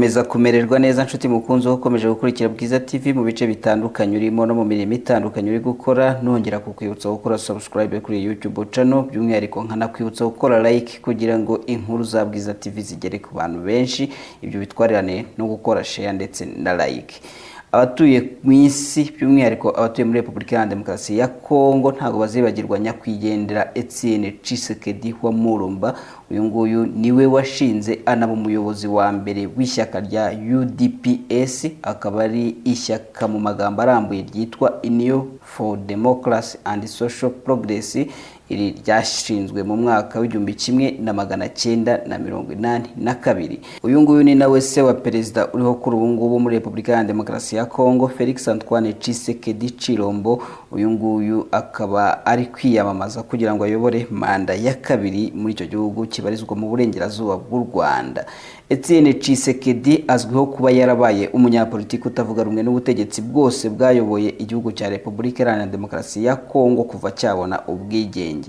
Komeza kumererwa neza nshuti mukunzi wo ukomeje gukurikira Bwiza TV mu bice bitandukanye urimo no mu mirimo itandukanye uri gukora. Nongera kukwibutsa gukora subscribe kuri YouTube channel, by'umwihariko nkanakwibutsa gukora like kugira ngo inkuru za Bwiza TV zigere ku bantu benshi. Ibyo bitwarirane no gukora share ndetse na like. Abatuye mu isi, by'umwihariko abatuye muri Repubulika Iharanira Demokarasi ya Kongo, ntabwo bazibagirwa nyakwigendera Etienne Tshisekedi wa Mulumba. Uyu nguyu niwe washinze anaba umuyobozi wa mbere w'ishyaka rya UDPS, akaba ari ishyaka mu magambo arambuye ryitwa Union for Democracy and Social Progress. Iri ryashinzwe mu mwaka w'1982. Uyu nguyu ni nawe se wa perezida uriho kuri ubu ngubu muri Repubulika Iharanira Demokarasi ya Kongo, Felix Antoine Tshisekedi Tshilombo. Uyu nguyu akaba ari kwiyamamaza kugira ngo ayobore manda ya kabiri muri icyo gihugu kibarizwa mu burengerazuba bw'u Rwanda. Etienne Tshisekedi azwiho kuba yarabaye umunyapolitiki utavuga rumwe n'ubutegetsi bwose bwayoboye igihugu cya Repubulika Iharanira Demokarasi ya Kongo kuva cyabona ubwigenge.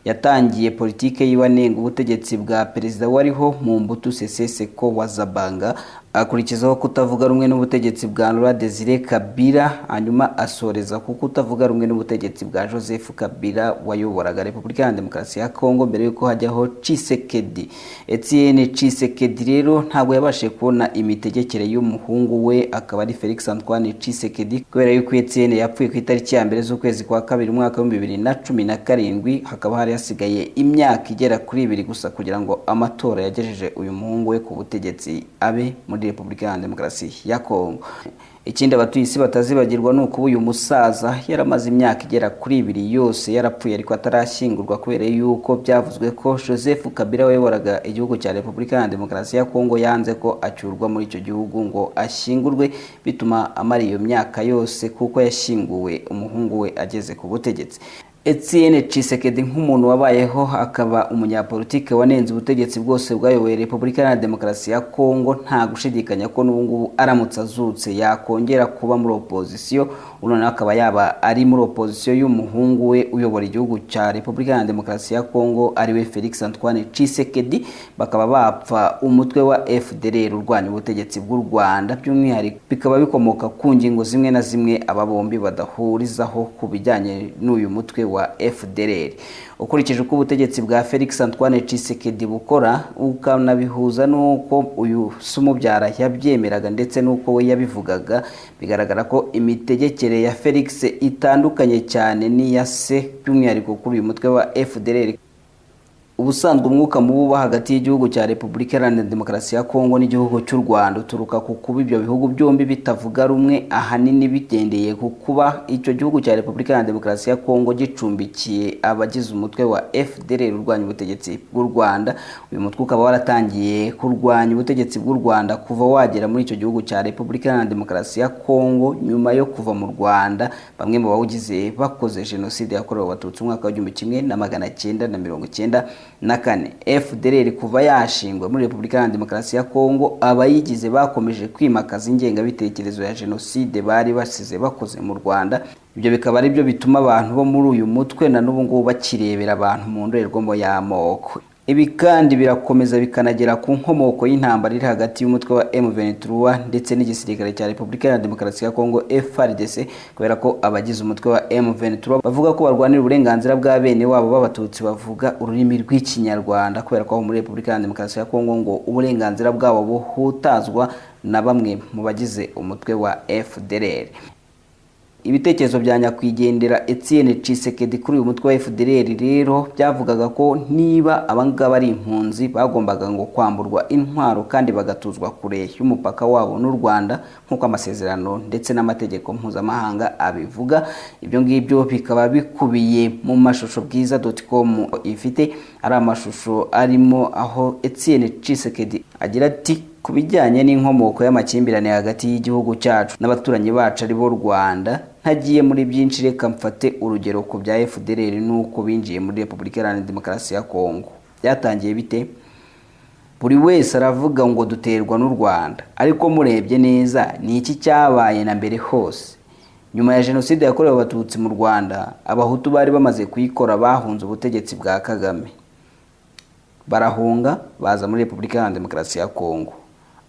Yatangiye politike yiwe anenga ubutegetsi bwa perezida wariho, Mobutu Sese Seko wa Zabanga, akurikizaho kutavuga rumwe n'ubutegetsi bwa Laurent Desire Kabila, hanyuma asoreza ku kutavuga rumwe n'ubutegetsi bwa Joseph Kabila wayoboraga Repubulika Iharanira Demokarasi ya Kongo mbere y'uko hajyaho Tshisekedi. Etienne Tshisekedi rero ntabwo yabashije kubona imitegekere y'umuhungu we, akaba ari Felix Antoine Tshisekedi, kubera yuko Etienne yapfuye ku itariki ya 1 z'ukwezi kwa kabiri umwaka w'2017, hakaba hari hasigaye imyaka igera kuri 2 gusa kugira ngo amatora yagejeje uyu muhungu we ku butegetsi abe muri Repubulika Iharanira Demokarasi ya Kongo. Ikindi abatuye isi batazibagirwa ni ukuba uyu musaza yaramaze imyaka igera kuri 2 yose yarapfuye ariko atarashyingurwa, kubera yuko byavuzwe ko Joseph Kabila wayoboraga igihugu cya Repubulika Iharanira Demokarasi ya Kongo yanze ko acyurwa muri icyo gihugu ngo ashyingurwe, bituma amara iyo myaka yose kuko yashyinguwe umuhungu we ageze ku butegetsi. Etienne Tshisekedi, nk'umuntu wabayeho akaba umunyapolitike wanenze ubutegetsi bwose bwayoboye Repubulika Iharanira Demokarasi ya Kongo, nta gushidikanya ko n'ubu ngubu aramutse azutse yakongera kuba muri opozisiyo, noneho akaba yaba ari muri opozisiyo y'umuhungu we uyobora igihugu cya Repubulika Iharanira Demokarasi ya Kongo, ariwe Felix Antoine Tshisekedi, bakaba bapfa umutwe wa FDLR urwanya ubutegetsi bw'u Rwanda, by'umwihariko bikaba bikomoka ku ngingo zimwe na zimwe aba bombi badahurizaho ku bijyanye n'uyu mutwe wa FDLR. Ukurikije uko ubutegetsi bwa Felix Antoine Tshisekedi bukora, ukanabihuza n'uko uyu umubyara yabyemeraga ndetse n'uko we yabivugaga, bigaragara ko imitegekere ya Felix itandukanye cyane n'iya se, by'umwihariko kuri uyu mutwe wa FDLR. Ubusanzwe umwuka mubi uba hagati y'igihugu cya Repubulika Iharanira Demokarasi ya Kongo n'igihugu cy'u Rwanda uturuka ku kuba ibyo bihugu byombi bitavuga rumwe, ahanini bigendeye ku kuba icyo gihugu cya Repubulika Iharanira Demokarasi ya Kongo gicumbikiye abagize umutwe wa FDLR urwanya ubutegetsi bw'u Rwanda. Uyu mutwe ukaba waratangiye kurwanya ubutegetsi bw'u Rwanda kuva wagera muri icyo gihugu cya Repubulika Iharanira Demokarasi ya Kongo nyuma yo kuva mu Rwanda, bamwe mu bawugize bakoze Jenoside yakorewe Abatutsi umwaka w'1994. FDLR kuva yashingwa muri Repubulika Iharanira Demokarasi ya Kongo, abayigize bakomeje kwimakaza ingengabitekerezo ya jenoside bari basize bakoze mu Rwanda. Ibyo bikaba ari byo bituma abantu bo muri uyu mutwe na n'ubu ngubu bakirebera abantu mu ndorerwamo y'amoko. Ibi kandi birakomeza bikanagera ku nkomoko y'intambara iri hagati y'umutwe wa M23 ndetse n'igisirikare cya Repubulika Iharanira Demokarasi ya Kongo, FARDC, kubera ko abagize umutwe wa M23 bavuga ko barwanira uburenganzira bwa bene wabo b'Abatutsi bavuga ururimi rw'Ikinyarwanda, kubera ko aho muri Repubulika Iharanira Demokarasi ya Kongo ngo uburenganzira bwabo buhutazwa na bamwe mu bagize umutwe wa FDLR. Ibitekerezo bya nyakwigendera Etienne Tshisekedi kuri uyu mutwe wa FDLR rero byavugaga ko niba abangaba ari impunzi, bagombaga ngo kwamburwa intwaro kandi bagatuzwa kure y'umupaka wabo n'u Rwanda, nk'uko amasezerano ndetse n'amategeko mpuzamahanga abivuga. Ibyo ngibyo bikaba bikubiye mu mashusho bwiza.com ifite, ari amashusho arimo aho Etienne Tshisekedi agira ati: "Ku bijyanye n'inkomoko y'amakimbirane hagati y'igihugu cyacu n'abaturanyi bacu ari bo Rwanda, ntagiye muri byinshi, reka mfate urugero ku bya FDLR n'uko binjiye muri Repubulika Iharanira Demokarasi ya Kongo. Byatangiye bite? Buri wese aravuga ngo duterwa n'u Rwanda, ariko murebye neza ni iki cyabaye na mbere hose? Nyuma ya Jenoside yakorewe Abatutsi mu Rwanda, Abahutu bari bamaze kuyikora bahunze ubutegetsi bwa Kagame, barahunga baza muri Repubulika Iharanira Demokarasi ya Kongo.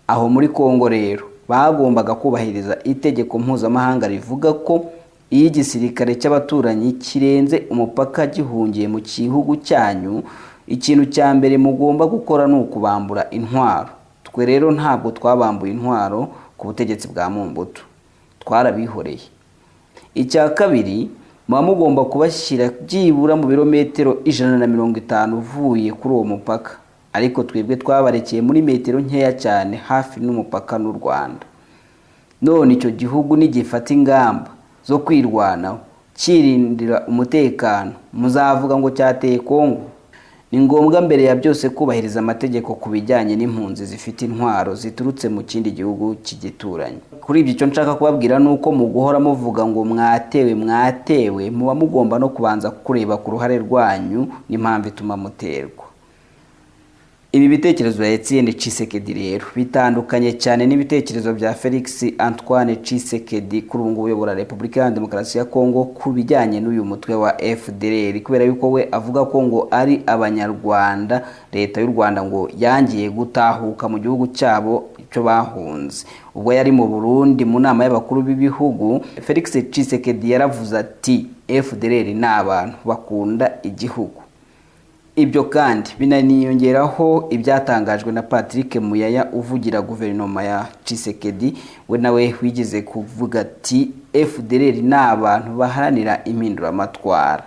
Aho muri Kongo rero bagombaga kubahiriza itegeko mpuzamahanga rivuga ko iyo igisirikare cy'abaturanyi kirenze umupaka gihungiye mu gihugu cyanyu, ikintu cya mbere mugomba gukora ni ukubambura intwaro. Twe rero ntabwo twabambuye intwaro ku butegetsi bwa Mobutu, twarabihoreye. Icya kabiri, muba mugomba kubashyira byibura mu birometero 150 uvuye kuri uwo mupaka, ariko twebwe twabarekeye muri metero nkeya cyane hafi n'umupaka n'u Rwanda. None icyo gihugu nigifata ingamba zo kwirwanaho kirindira umutekano, muzavuga ngo cyateye Kongo? Ni ngombwa mbere ya byose kubahiriza amategeko ku bijyanye n'impunzi zifite intwaro ziturutse mu kindi gihugu cy'igituranyi. Kuri ibyo, icyo nshaka kubabwira ni uko mu guhora muvuga ngo mwatewe mwatewe, muba mugomba no kubanza kureba ku ruhare rwanyu n'impamvu ituma muterwa. Ibi bitekerezo bya Etienne Tshisekedi rero bitandukanye cyane n'ibitekerezo bya Felix Antoine Tshisekedi kuri ubu ngubu uyobora Repubulika ya Demokarasi ya Kongo ku bijyanye n'uyu mutwe wa FDLR, kubera yuko we avuga ko ngo ari abanyarwanda leta y'u Rwanda ngo yangiye gutahuka mu gihugu cyabo icyo bahunze. Ubwo yari mu Burundi mu nama y'abakuru b'ibihugu, Felix Tshisekedi yaravuze ati FDLR ni abantu bakunda igihugu. Ibyo kandi binaniyongeraho ibyatangajwe na Patrick Muyaya uvugira guverinoma ya Tshisekedi, we nawe wigeze kuvuga ati FDLR ni abantu baharanira impinduramatwara.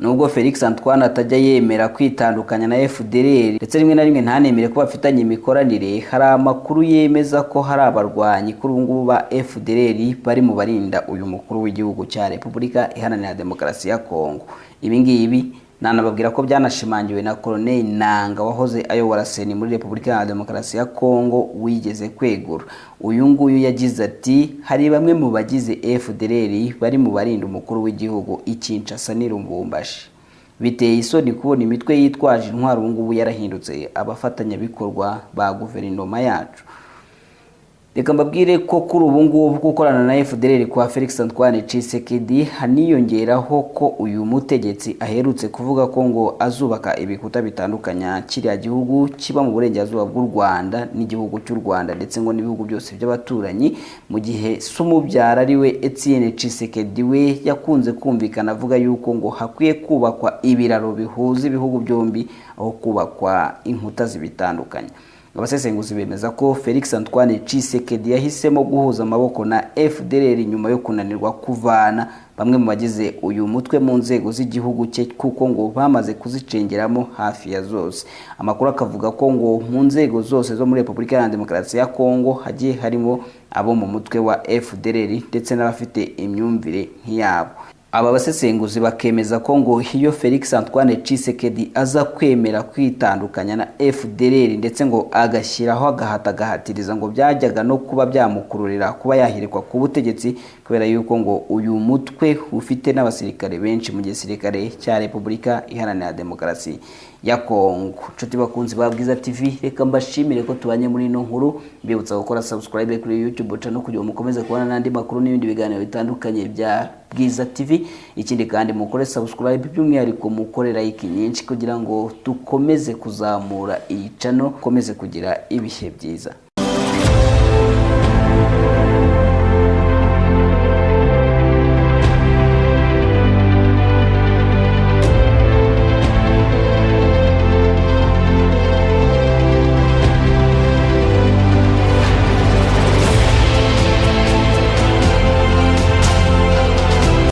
Nubwo Felix Antoine atajya yemera kwitandukanya na FDLR, ndetse rimwe na rimwe ntanemere ko bafitanye imikoranire, hari amakuru yemeza ko hari abarwanyi kuri ubu ngubu ba FDLR bari mu barinda uyu mukuru w'igihugu cya Repubulika Iharanira Demokarasi ya Kongo. Ibi ngibi nanababwira ko byanashimangiwe na Colonel Nanga wahoze ayobora CENI muri Repubulika ya Demokarasi ya Kongo wigeze kwegura. Uyu nguyu yagize ati hari bamwe mu bagize FDLR bari mu barinda umukuru w'igihugu i Kinshasa n'i Lubumbashi. Biteye isoni kubona imitwe yitwaje intwaro ubu ngubu yarahindutse abafatanyabikorwa ba guverinoma yacu. Reka mbabwire ko kuri ubu ngubu gukorana na FDLR kwa Felix Antoine Tshisekedi haniyongeraho ko uyu mutegetsi aherutse kuvuga ko ngo azubaka ibikuta bitandukanya kiriya gihugu kiba mu burengerazuba bw'u Rwanda n'igihugu cy'u Rwanda, ndetse ngo n'ibihugu byose by'abaturanyi, mu gihe se umubyara ari we Etienne Tshisekedi we yakunze kumvikana avuga yuko ngo hakwiye kubakwa ibiraro bihuza ibihugu byombi aho kubakwa inkuta zibitandukanya. Abasesenguzi bemeza ko Felix Antoine Tshisekedi yahisemo guhuza amaboko na FDLR nyuma yo kunanirwa kuvana bamwe mu bagize uyu mutwe mu nzego z'igihugu cye, kuko ngo bamaze kuzicengeramo hafi ya zose. Amakuru akavuga ko ngo mu nzego zose zo muri Repubulika ya Demokarasi ya Kongo hagiye harimo abo mu mutwe wa FDLR ndetse n'abafite imyumvire nk'iyabo. Aba basesenguzi bakemeza ko ngo iyo Felix Antoine Tshisekedi aza kwemera kwitandukanya na FDLR ndetse ngo agashyiraho agahata agahatiriza, ngo byajyaga no kuba byamukururira kuba yahirikwa ku butegetsi, kubera yuko ngo uyu mutwe ufite n'abasirikare benshi mu gisirikare cya Repubulika Iharanira Demokarasi ya Kongo. Nshuti bakunzi ba Bwiza TV, reka mbashimire ko tubanye muri ino nkuru, mbibutsa gukora subscribe kuri YouTube channel kugira ngo mukomeze kubona n'andi makuru n'ibindi biganiro bitandukanye bya Bwiza TV. Ikindi kandi mukore subscribe, by'umwihariko mukore like nyinshi kugira ngo dukomeze kuzamura iyi channel, komeze kugira ibihe byiza.